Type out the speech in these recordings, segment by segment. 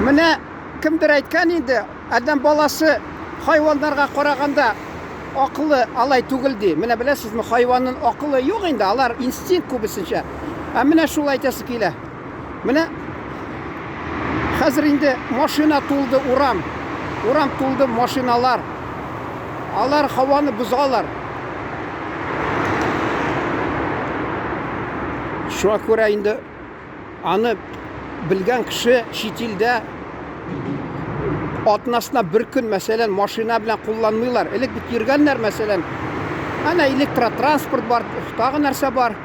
Менә кемдер әйткән инде, адәм баласы хайваннарга караганда акылы алай түгел ди. Менә беләсезме, хайванның акылы юк инде, алар инстинкт күбесенчә. Ә менә шул әйтәсе килә. Менә хәзер инде машина тулды урам. Урам тулды машиналар. Алар һаваны бозалар. Шуңа күрә инде аны белгән кеше чит илдә атнасына бер көн, мәсәлән, машина белән кулланмыйлар. Элек бит йөргәннәр, мәсәлән, әнә электротранспорт бар, тагы нәрсә бар.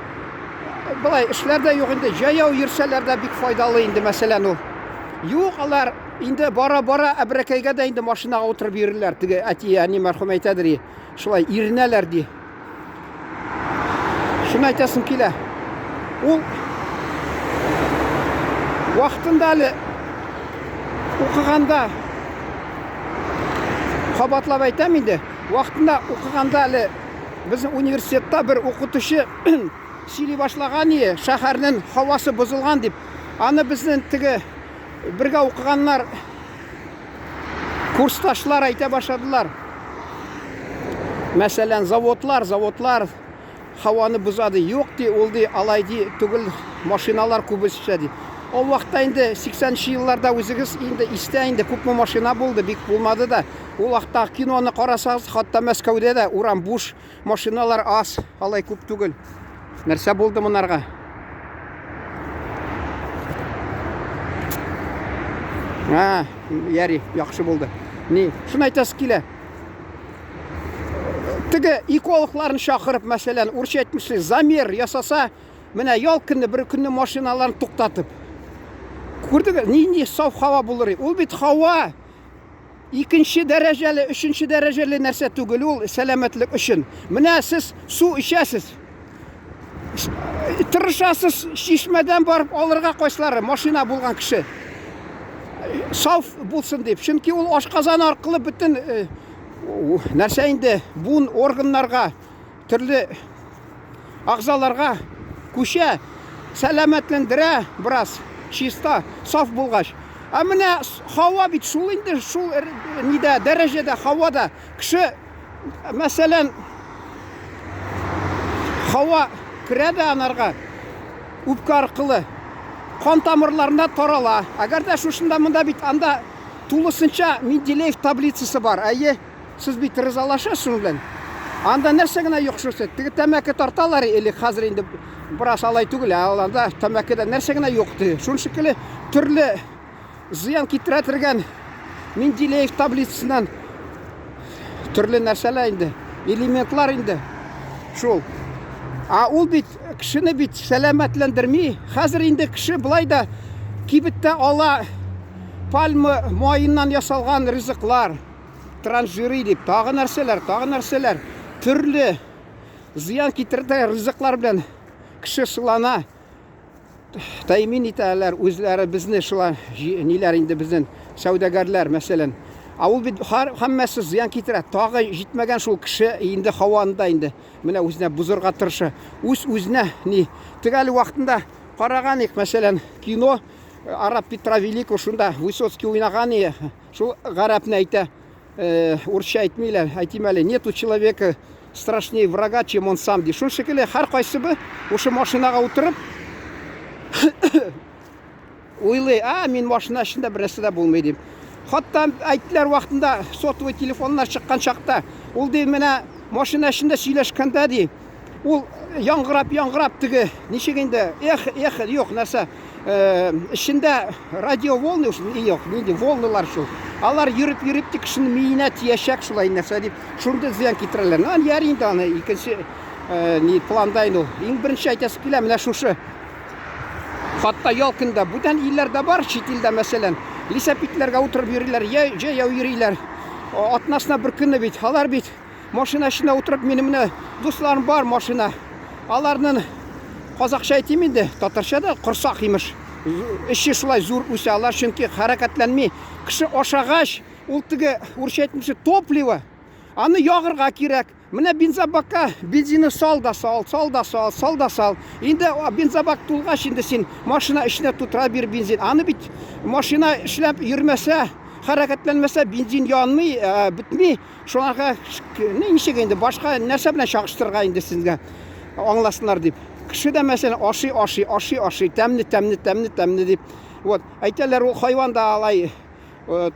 Былай эшләр дә юк инде, җәяү йөрсәләр дә бик файдалы инде, мәсәлән, ул. Юк, алар инде бара-бара әбрәкәйгә дә инде машинага утырып йөрерләр. Теге әти, әни мәрхүм әйтәдер, шулай иренәләр ди. Шуны әйтәсем килә. Ул вакытында әле укыганда кабатлап әйтәм инде, вакытында укыганда әле безнең университетта бер укытучы сөйли башлаган ие, шәһәрнең һавасы бозылган дип. Аны безнең теге бергә укыганнар Курсташлар әйтә башладылар. Мәсәлән, заводлар, заводлар һаваны боза ди. Юк ди, ул ди, алай ди түгел, машиналар күбесенчә ди. Ул вакытта инде 80 елларда үзегез инде истә инде күпме машина булды, бик булмады да. Ул вакытта киноны карасагыз, хәтта Мәскәүдә дә урам буш, Машиналар аз, алай күп түгел. Нәрсә булды монарга? А, яри, яхшы булды. Ни, шуны әйтәсе килә. Теге экологларны чакырып, мәсәлән, урысча әйтмешли, замер ясаса, менә ял көнне бер көнне машиналарны туктатып. Күрдегез, нинди саф һава булыр. Ул бит һава. Икенче дәрәҗәле, өченче дәрәҗәле нәрсә түгел ул сәламәтлек өчен. Менә сез су эчәсез. Тырышасыз чишмәдән барып алырга кайсылары машина булган кеше. Саф булсын дип. Чөнки ул ашказан аркылы бөтен э, нәрсә инде буын органнарга төрле агзаларга күчә, сәламәтләндерә бераз, чиста, саф булгач. Ә менә һава бит шул инде, шул нидә, дәрәҗәдә һавада кеше, мәсәлән, һава керә дә анарга үпкә аркылы кан тамырларына тарала. Әгәр дә шушында монда бит анда тулысынча Менделеев таблицасы бар. Әйе. Сез бит ризалашасыз шуның белән. Анда нәрсә генә юк шушы. Теге тәмәке тарталар элек, хәзер инде бераз алай түгел, ә анда тәмәкедә нәрсә генә юк ди. Шуның шикелле төрле зыян китерә торган Менделеев таблицасыннан төрле нәрсәләр инде, элементлар инде. Шул. Ә ул бит кешене бит сәламәтләндерми. Хәзер инде кеше былай да кибеттә ала пальма маеннан ясалган ризыклар. Трансжиры дип, тагы нәрсәләр, тагы нәрсәләр. Төрле зыян китерде ризыклар белән кеше сылана. Тәэмин итәләр үзләре безне шулай ниләр инде безнең сәүдәгәрләр, мәсәлән. Ә ул бит һәммәсе зыян китерә. Тагы җитмәгән шул кеше инде һаваны да инде менә үзенә бозырга тырыша. Үз-үзенә ни. Теге әле вакытында караган идек, мәсәлән, кино Араб Петра Великого шунда Высоцкий уйнаган иде. Шул гарәпне әйтә, э, урысча әйтмиләр, әйтим әле, нету человека страшнее врага, чем он сам, ди. Шул шикелле һәр кайсыбы шушы машинага утырып уйлый, а мин машина эчендә бер нәрсә дә булмый дип. Хатта әйттеләр вакытында сотовый телефоннар чыккан чакта, ул ди менә машина эчендә сөйләшкәндә ди, ул яңгырап яңгырап теге ничек инде эх эх юк нәрсә э, эчендә радиоволны юк нинди волналар шул алар йөреп йөреп тик кешенең миенә тиячәк шулай нәрсә дип шундый зыян китерәләр ну ярый инде аны икенче э, ни планда инде ул иң беренче әйтәсе килә менә шушы хатта ял көндә бүтән илләрдә бар чит илдә мәсәлән лисәпитләргә утырып йөриләр җәяү йөриләр атнасына бер көнне бит алар бит Машина эченә утырып, минем менә дусларым бар машина. Аларның казакча әйтим инде, татарча да корсак имеш. Эче шулай зур үсә алар, чөнки хәрәкәтләнми. Кеше ашагач, ул теге урысча әйтмешли топливо. Аны ягырга кирәк. Менә бензобакка бензины сал да сал, сал да сал, сал да сал. Инде бензобак тулгач, инде син машина эченә тутыра бир бензин. Аны бит машина эшләп йөрмәсә, хәрәкәтләнмәсә, бензин янмый, бетми. Шуңарга ничек инде башка нәрсә белән чагыштырырга инде сезгә аңласыннар дип. Кеше дә мәсәлән ашый, ашый, ашый, ашый, тәмле, тәмле, тәмле, тәмле дип. Вот, әйтәләр, ул хайван да алай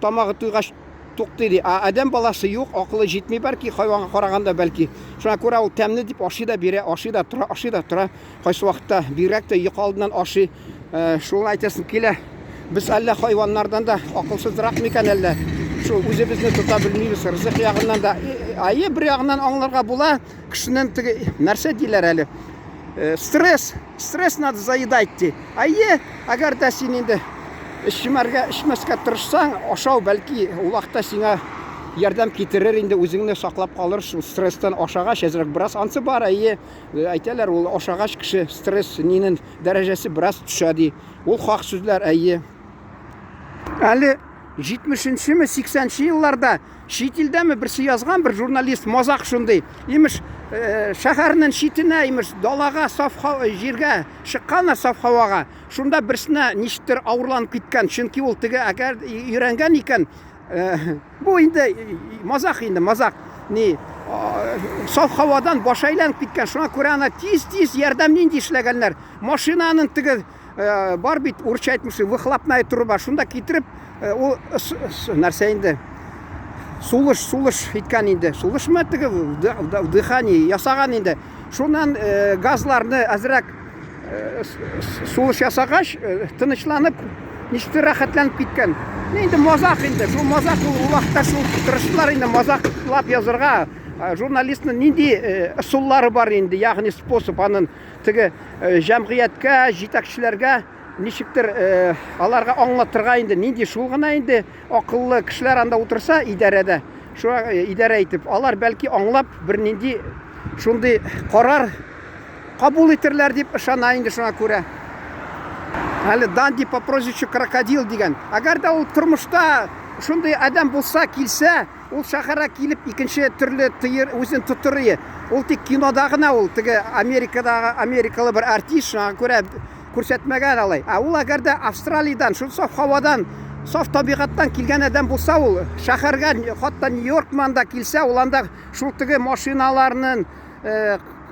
тамагы туйгач туктый ди. Ә адәм баласы юк, акылы җитми бәлки, хайванга караганда бәлки. Шуңа күрә ул тәмле дип ашый да бирә, ашый да тора, ашый да тора. Кайсы вакытта бигрәк тә йокы алдыннан ашый. Шуны әйтәсем килә. Без әллә хайваннардан да акылсызрак микән әллә? Шул үзебезне тота белмибез, ризык ягыннан да. Әйе, бер ягыннан аңларга була, кешенең теге нәрсә диләр әле? Стресс, стресс надо заедать ди. Әйе, әгәр дә син инде эчмәргә, эчмәскә тырышсаң, ашау бәлки ул вакытта сиңа ярдәм китерер инде, үзеңне саклап калыр шул стресстан ашагач, әзрәк бераз ансы бар, әйе. Әйтәләр, ул ашагач кеше стресс нинен дәрәҗәсе бераз төшә ди. Ул хак сүзләр, әйе. Әле 70-нчеме, 80-нче елларда чит илдәме берсе язган бер журналист мазак шундый. Имеш, шәһәрнең читенә, имеш, далага, саф җиргә чыкканнар саф һавага. Шунда берсенә ничектер авырланып киткән, чөнки ул теге әгәр өйрәнгән икән, бу инде мазак инде, мазак. Ни, саф һавадан баш әйләнеп киткән. Шуңа күрә ана тиз-тиз ярдәм нинди эшләгәннәр. Машинаның теге бар бит, урысча әйтмешли, выхлопная труба. Шунда китереп, ул нәрсә инде? Сулыш, сулыш иткән инде. Сулышмы теге вдыхание ясаган инде. Шуннан газларны әзрәк сулыш ясагач, тынычланып, ничектер рәхәтләнеп киткән. Инде мазак инде, шул мазак ул вакытта шул тырыштылар инде мазаклап язырга. Журналистның нинди ысуллары бар инде, ягъни способ аның теге җәмгыятькә, җитәкчеләргә ничектер аларга аңлатырга инде, нинди шул гына инде акыллы кешеләр анда утырса идарәдә, шуңа идарә итеп, алар бәлки аңлап бернинди шундый карар кабул итерләр дип ышана инде шуңа күрә. Әле Данди по прозвищу Крокодил дигән. Әгәр дә ул тормышта шундый адәм булса, килсә, ул шәһәргә килеп икенче төрле тыер үзен тотыр ие. Ул тик кинода гына ул теге Америкадагы америкалы бер артист, шуңа күрә күрсәтмәгән алай. Ә ул әгәр дә Австралиядән, шул саф һавадан, саф табигатьтән килгән адәм булса, ул шәһәргә, хатта Нью-Йорк анда килсә, ул анда шул теге машиналарның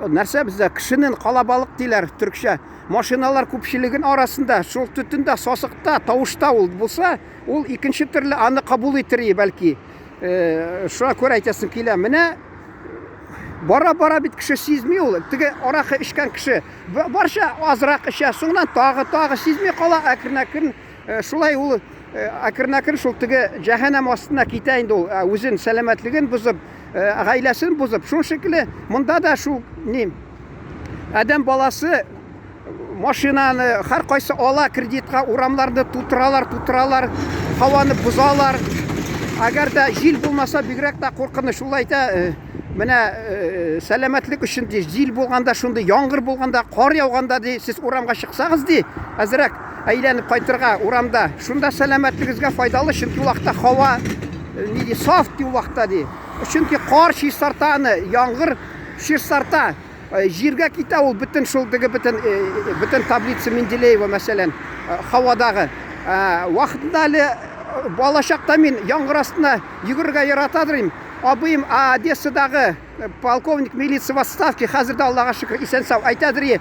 нәрсә бездә кешенең калабалык диләр төркчә машиналар күпчелеген арасында шул төтендә сасыкта тавышта ул булса ул икенче төрле аны кабул итер бәлки шуңа күрә әйтәсем килә менә бара бара бит кеше сизми ул теге аракы эчкән кеше барча азрак эчә соңыннан тагы тагы сизми кала әкрен әкрен шулай ул әкрен әкрен шул теге җәһәннәм астына китә инде ул үзен сәламәтлеген бозып гаиләсен бозып, шул шикелле монда да шул ни адәм баласы машинаны һәркайсы ала кредитка, урамнарны тутыралар, тутыралар, һаваны бозалар. Әгәр дә җил булмаса, бигрәк тә куркыныч. Ул әйтә, менә сәламәтлек өчен ди, җил булганда, шундый яңгыр булганда, кар яуганда ди, сез урамга чыксагыз ди, әзрәк әйләнеп кайтырга урамда. Шунда сәламәтлегегезгә файдалы, чөнки ул вакытта һава ни ди, саф ди ул вакытта ди. Чөнки кар чистарта аны, яңгыр чистарта. Җиргә китә ул бөтен шул теге бөтен бөтен таблица Менделеева мәсәлән, һавадагы. Вакытында әле балачакта мин яңгыр астына йөгерергә яратадыр идем. Абыем Одессадагы полковник милиция в отставке, хәзер дә Аллага шөкер исән-сау. Әйтәдер,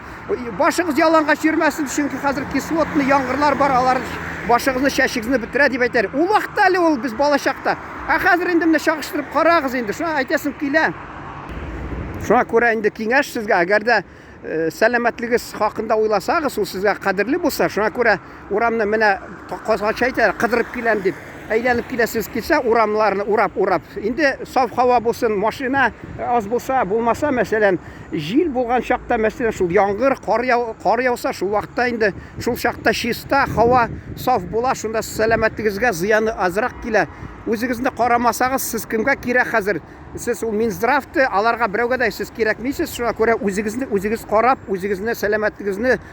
башыгыз ялангач йөрмәсен, чөнки хәзер кислотный яңгырлар бар, алар башыгызны, чәчегезне бетерә дип әйтәр. Ул вакытта әле ул без балачакта. Ә хәзер инде менә чагыштырып карагыз инде, шуңа әйтәсем килә. Шуңа күрә инде киңәш сезгә, әгәр дә сәламәтлегез хакында уйласагыз, ул сезгә кадерле булса, шуңа күрә урамны менә казача әйтәләр, кыдырып киләм дип, әйләнеп киләсегез килсә, урамнарны урап-урап. Инде саф һава булсын, машина аз булса, булмаса, мәсәлән, җил булган чакта, мәсәлән, шул яңгыр, кар яу, кар яуса, шул вакытта инде шул чакта чиста һава саф була, шунда сәламәтлегезгә зыяны азрак килә. Үзегезне карамасагыз, сез кемгә кирәк хәзер? Сез ул Минздравты, аларга берәүгә дә сез кирәкмисез, шуңа күрә үзегезне үзегез карап, үзегезне сәламәтлегезне